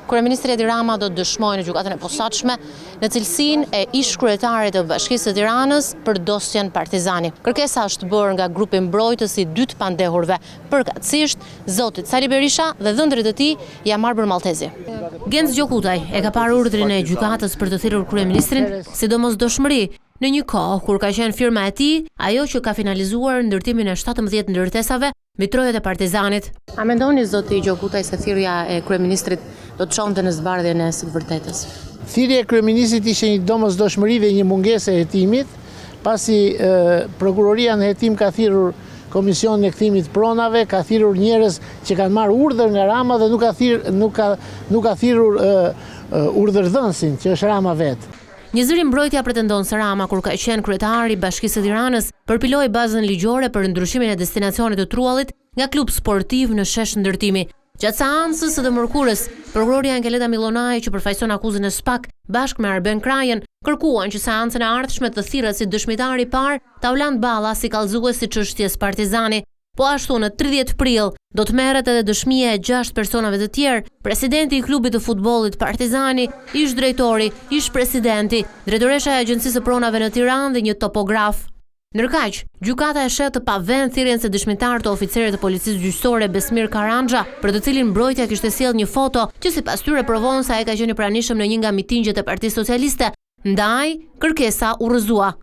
Kryeministri Edi Rama do të dëshmojë në Gjykatën e Posaçme në cilësinë e ish-kryetarit të Bashkisë së Tiranës për dosjen Partizani. Kërkesa është bërë nga grupi mbrojtës i dy të pandehurve, përkatësisht zotit Sali Berisha dhe dhëndrit të tij, Jamarbër Malltezi. Genc Gjokutaj e ka parë urdhrin e gjykatës për të thirrur kryeministrin si domosdoshmëri, në një kohë kur ka qenë firma e tij ajo që ka finalizuar ndërtimin e 17 ndërtesave mbi trojet e Partizanit. A mendoni zoti Gjokutaj se thirrja e kryeministrit do të çonte në zbardhjen e së vërtetës? Thirrja e kryeministrit ishte një domosdoshmëri dhe një mungesë e hetimit, pasi prokuroria në hetim ka thirrur Komisionin e Kthimit të Pronave, ka thirrur njerëz që kanë marrë urdhër nga Rama dhe nuk ka thirr nuk ka nuk ka thirrur urdhërdhënësin, që është Rama vetë. Njëzëri mbrojtja pretendon se Rama kur ka qenë kryetar i Bashkisë së Tiranës, përpiloi bazën ligjore për ndryshimin e destinacionit të truallit nga klub sportiv në shesh ndërtimi. Gjatë seancës së të mërkurës, prokurorja Enkeleda Millonai që përfaqëson akuzën e SPAK bashkë me Arben Krajën, kërkuan që seancën e ardhshme të thirret si dëshmitar i parë Taulant Balla si kallëzues i çështjes Partizani. Po ashtu në 30 prill do të merret edhe dëshmia e 6 personave të tjerë, presidenti i klubit të futbollit Partizani, ish-drejtori, ish-presidenti, drejtoresha e Agjencisë së Pronave në Tiranë dhe një topograf. Ndërkaq, gjykata e sheh të pavend thirrjen si dëshmitar të oficerit të policisë gjyqësore Besmir Karanxha, për të cilin mbrojtja kishte sjellë një foto që sipas tyre provon se ai ka qenë i pranishëm në një nga mitingjet e Partisë Socialiste, ndaj kërkesa u rrëzua.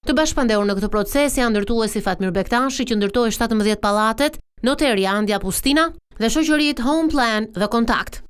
Të bashkëpandehur në këtë proces janë ndërtuesi Fatmir Bektashi që ndërtoi 17 pallatet, noteri Andja Pustina dhe shoqëritë Home Plan dhe Kontakt.